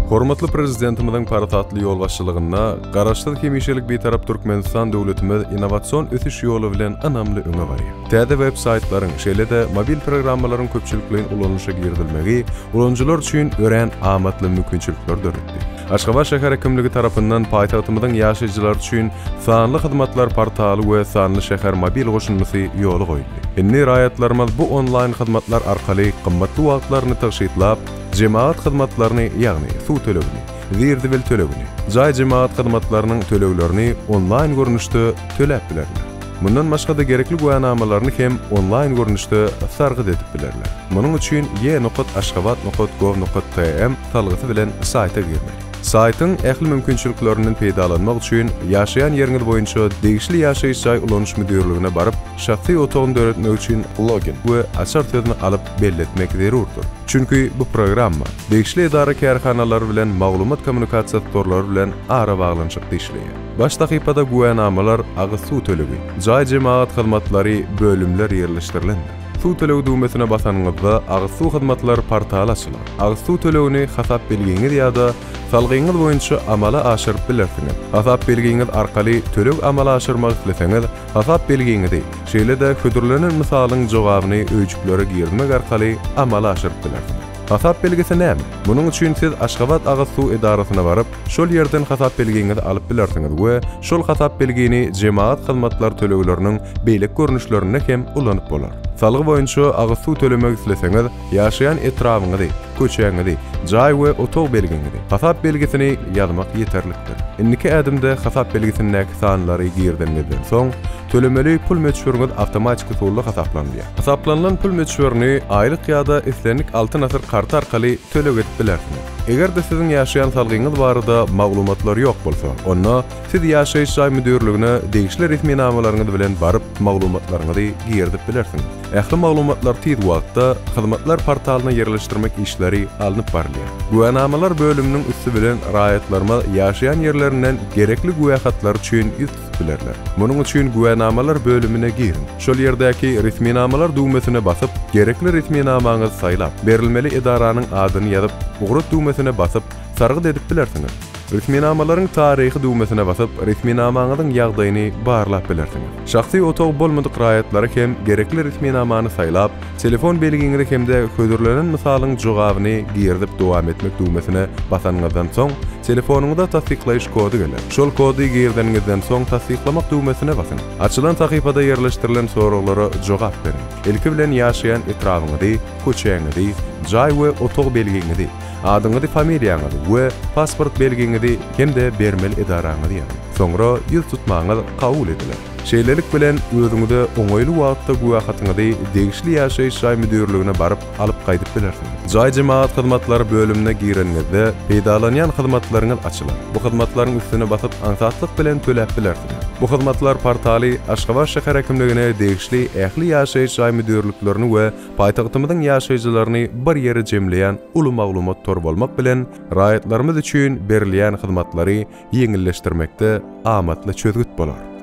Hormatly Prezidentimiziň parasatly ýolbaşçylygynda Garaşsyz, hemişelik Bitarap Türkmenistan döwletimiz innowasion ösüş ýoly bilen ynamly öňe barýar. Täze web-saýtlaryň, şeýle-de mobil programmalaryň köpçülikleýin ulanylyşa girizilmegi ulanyjylar üçin örän amatly mümkinçilikleri döretdi. Aşgabat şäher häkimligi tarapyndan paýtagtymyzyň ýaşaýjylary üçin Sanly hyzmatlar portaly we Sanly şäher mobil goşundysy ýola goýuldy. Indi raýatlarymyz bu onlaýn hyzmatlar arkaly gymmatly wagtlaryny tygşytlap, jemagat hyzmatlaryny, ýagny suw tölegini, zir-zibil tölegini, jaý-jemagat hyzmatlarynyň töleglerini onlaýn görnüşde töläp bilerler. Mundan başga-da gerekli güwänamalaryny hem onlaýn görnüşde sargyt edip bilerler. Munuň üçin e nokat aşgabat nokat gov nokat tm salgysy bilen saýta girmeli. Saýtyň ähli mümkinçiliklerinden peýdalanmak üçin ýaşaýan ýeriňiz boýunça degişli ýaşaýyş jaý ulanyş müdirligine baryp, şahsy otagyny döretmek üçin login we açar sözüni alyp belletmek zerurdyr. Çünki bu programma degişli edara-kärhanalar bilen maglumat-kommunikasiýasy torlary bilen arabaglanyşykda işleýär. Baş sahypada güwänamalar, agyz suw tölegi, jaý-jemagat hyzmatlary bölümler ýerleşdirilendir. Suw tölegi düwmesine basanyňyzda agyz suw hyzmatlary portaly açylar. Agyz suw tölegini hasap belgiňiz ýa-da salgyňyz boýunça amala aşyryp bilersiňiz. Hasap belgiňiz arkaly töleg amala aşyrmak isleseňiz, hasap belgiňizi, şeýle-de hödürlenen mysalyň jogabyny öýjüklere girizmek arkaly amala aşyryp bilersiňiz. Hasap belgisi näme? Munuň üçin siz Aşgabat agyz suw edarasyna baryp, şol ýerden hasap belgiňizi alyp bilersiňiz we şol hasap belgini jemagat hyzmatlar tölegleriniň beýleki görnüşlerinde hem ulanyp bolar. Salgy boýunça agyz suw tölemek isleseňiz, ýaşaýan etrabyňyzy, köçäňizi, jaý we otag belgiňizi, hasap belgisini ýazmak ýeterlikdir. Indiki ädimde hasap belgisindäki sanlary girizeniňizden soň, tölemeli pul möçberiňiz awtomatik usulda hasaplanylýar. Hasaplanylan pul möçberini aýlyk ýa-da islendik Altyn Asyr karty arkaly töleg edip bilersiňiz. Eger-de siziň ýaşaýan salgyňyz barada maglumatlar ýok bolsa, onda siz ýaşaýyş jaý müdirligine degişli resminamalaryňyz bilen baryp maglumatlaryňyzy girizip bilersiňiz. Ähli maglumatlar tiz wagtda Hyzmatlar portalyna ýerleşdirmek işleri alnyp barylýar. Güwänamalar bölüminiň üsti bilen raýatlarymyz ýaşaýan ýerlerinden gerekli güwähatlar üçin ýüz tutup bilerler. Munuň üçin Güwänamalar bölümine giriň. Şol ýerdäki Resminamalar düwmesine basyp, gerekli resminamaňyzy saýlap, berilmeli edaranyň adyny ýazyp, Ugrat düwmesine basyp, sargyt edip bilersiňiz. Resminamalaryň taryhy düwmesine basyp, resminamaňyzyň ýagdaýyny barlap bilersiňiz. Şahsy otagy bolmadyk raýatlara hem gerekli resminamany saýlap, telefon belgiňizi hem-de hödürlenen mysalyň jogabyny girizip dowam etmek düwmesine basanyňyzdan soň, telefonyňyza tassyklaýyş kody geler. Şol kody girizeniňizden soň tassyklamak düwmesine basyň. Açylan sahypada ýerleşdirilen soraglara jogap beriň. Ilki bilen ýaşaýan etrabyňyzy, köçäňizi, jaý we otag belgiňizi, adyňyzy, familiýaňyzy we pasport belgiňizi hem-de bermeli edaraňyzy ýazyň. Soňra ýüz tutmaňyz kabul ediler. Şeýlelik bilen, özüňize oňaýly wagtda güwähatyňyzy degişli ýaşaýyş jaý müdirligine baryp alyp gaýdyp bilersiňiz. Jaý-jemagat hyzmatlary bölümine gireniňizde, peýdalanýan hyzmatlaryňyz açylar. Bu hyzmatlaryň üstüne basyp aňsatlyk bilen töläp bilersiňiz. Bu hyzmatlar portaly Aşgabat şäher häkimligine degişli ähli ýaşaýyş jaý müdirliklerini we paýtagtymyzyň ýaşaýjylaryny bir ýere jemleýän uly maglumat tory bolmak bilen, raýatlarymyz üçin berilýän hyzmatlary ýeňilleşdirmekde amatly çözgüt bolar.